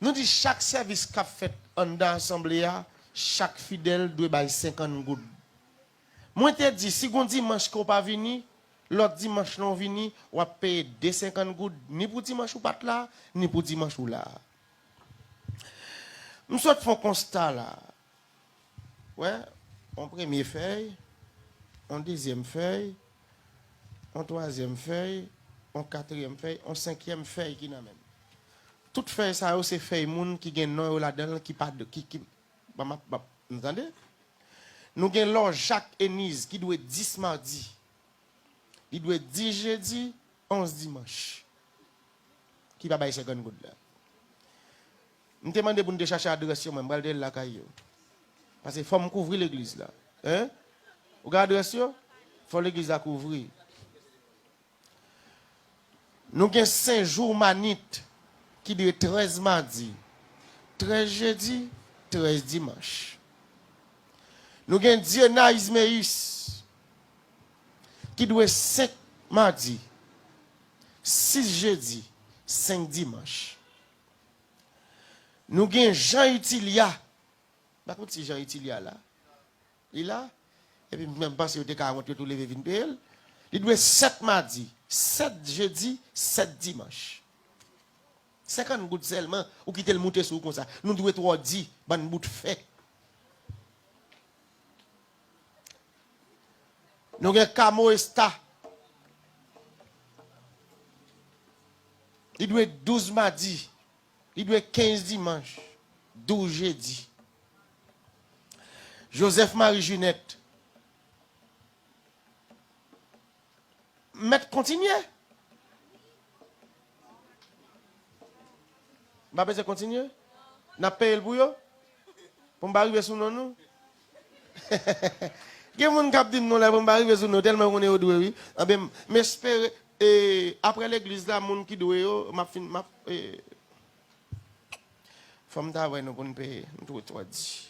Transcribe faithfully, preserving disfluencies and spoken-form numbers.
Nou di chak sèvis k ap fèt anndan asanble a, chak fidèl dwe bay senkant goud. Mwen te di, si gon dimanch ke w pa vini, lòt dimanch lan w vini, w ap peye de senkant goud, ni pou dimanch ou pa t la, ni pou dimanch ou la. M sot fè yon konsta la. Wè, yon premye fèy, yon dezyèm fèy, yon twazyèm fèy, yon katriyèm fèy, yon senkyèm fèy ki nan men m. Tout fèy sa yo se fèy moun ki gen non yo ladan l ki pa, ki, ki, ba m ap, ba m, nou tande? Nou gen Lòjak Eniz ki dwe dis madi. Li dwe dis jedi, onz dimanch. Ki pa bay senkant goud la. M te mande pou n te chache adrès yo, mwen, m pral te lakay yo. Paske fò m kouvri legliz la. Hein? Ou gen adrès yo? Fò legliz la kouvri. Nou gen Senjou Manit ki dwe trèz madi, trèz jedi, trèz dimanch. Nou gen Dieunaïs Meyis ki dwe senk madi, sis jedi, senk dimanch. Nou gen Jean Utilia. M pa konn si Jean Utilia la. Li la. Epi m menm panse yo te ka wont yo tou leve vin peye l. Li dwe sèt madi, sèt jedi, sèt dimanch. Senkant goud sèlman, ou kite l moute sou ou konsa. Nou dwe twò di, bann bout fè. Nou gen Kamo Esta. Li dwe douz madi. Li dwe kenz dimanch. Douz jedi. Joseph Marie Junette. Mèt kontinye. M pa bezwen kontinye? N ap peye l pou yo? Pou m pa rive sou non nou? Gen moun k ap di m non la pou m pa rive sou non, tèlman yo konnen yo dwe, wi. Anben, m espere, e, apre legliz la, moun ki dwe yo, m ap fin, m ap, e, fò m ta wè nou pou n peye, m twò, twò di.